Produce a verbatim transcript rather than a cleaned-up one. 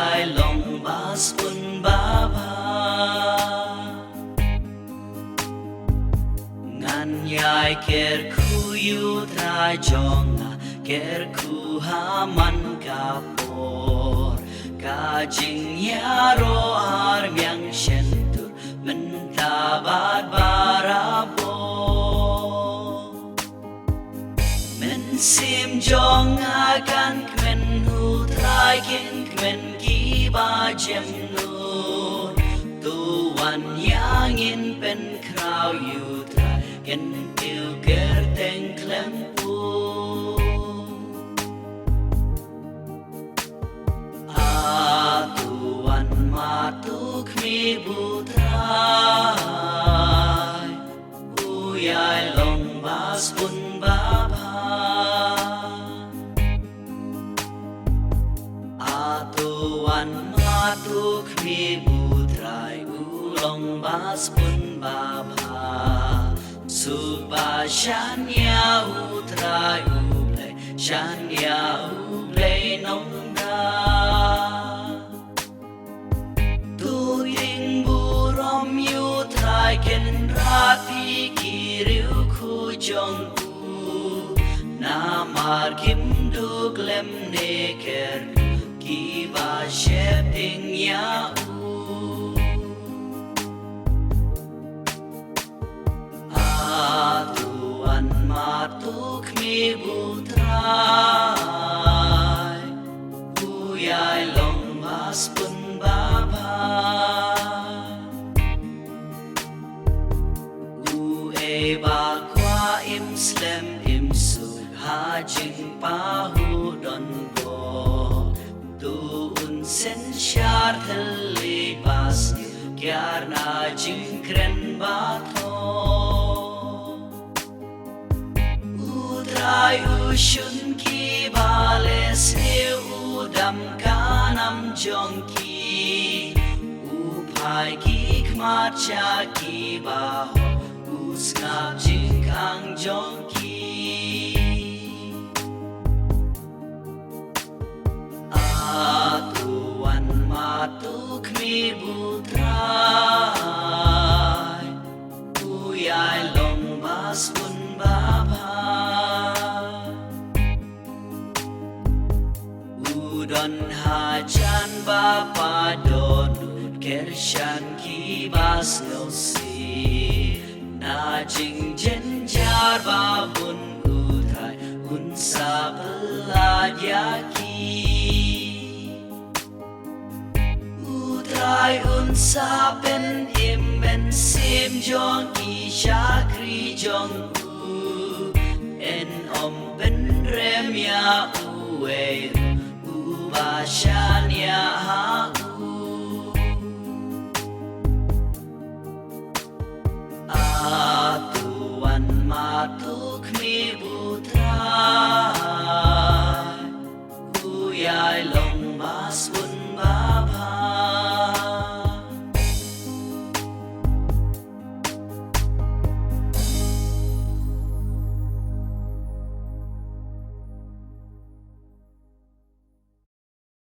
ai long ba sbun babha. Ngan ïai kyrkhu ïa u Trai jong nga, kyrkhu ha man ka por. Ka jingïaroh ar miang shen tur, mynta bad barabor. Mynsiem jong nga kan kmen, u Trai kin kmen, kiba jem noh. To wan ïa ngin pynkhraw ïa u Trai, kyntiew kyrteng khlem pun. A to wan, ma to khmih, ba u Trai u ïai long ba sbun babha. A to wan, ma to khmih, ba u Trai u long ba sbun babha. Suk ba shan ïa u Trai u Blei, shan ïa u Blei Nongda. To tieng burom ïa u Trai, kynrad phi ki riewkhuid jong u. Namar kim duh lem ne kyrduh kiba sheptieng ïa u. A to wan, ma to khmih, ba u Trai u ïai long ba sbun babha. Uei ba kwah im slem im suk ha jingpahuh donbok, to un synshar thylliej ba sniew, kiar na jingkren ba thoh. U Trai u shun kiba leh sniew, u dam ka nam jong ki. U phai ki khmat sha kiba hok, u sngap jingkhang jong ki. A to wan, ma to khmih, ba u Trai u ïai long ba sbun babha. U don hajan ba paw dohnud, kyrshan kiba sngewsih. Na jingjynjar ba bun u Trai un sa pyllait ïa ki. U Trai un sa pynim mynsiem jong ki shakri jong u. Yn ym pynrem ïa uwei ruh uba shan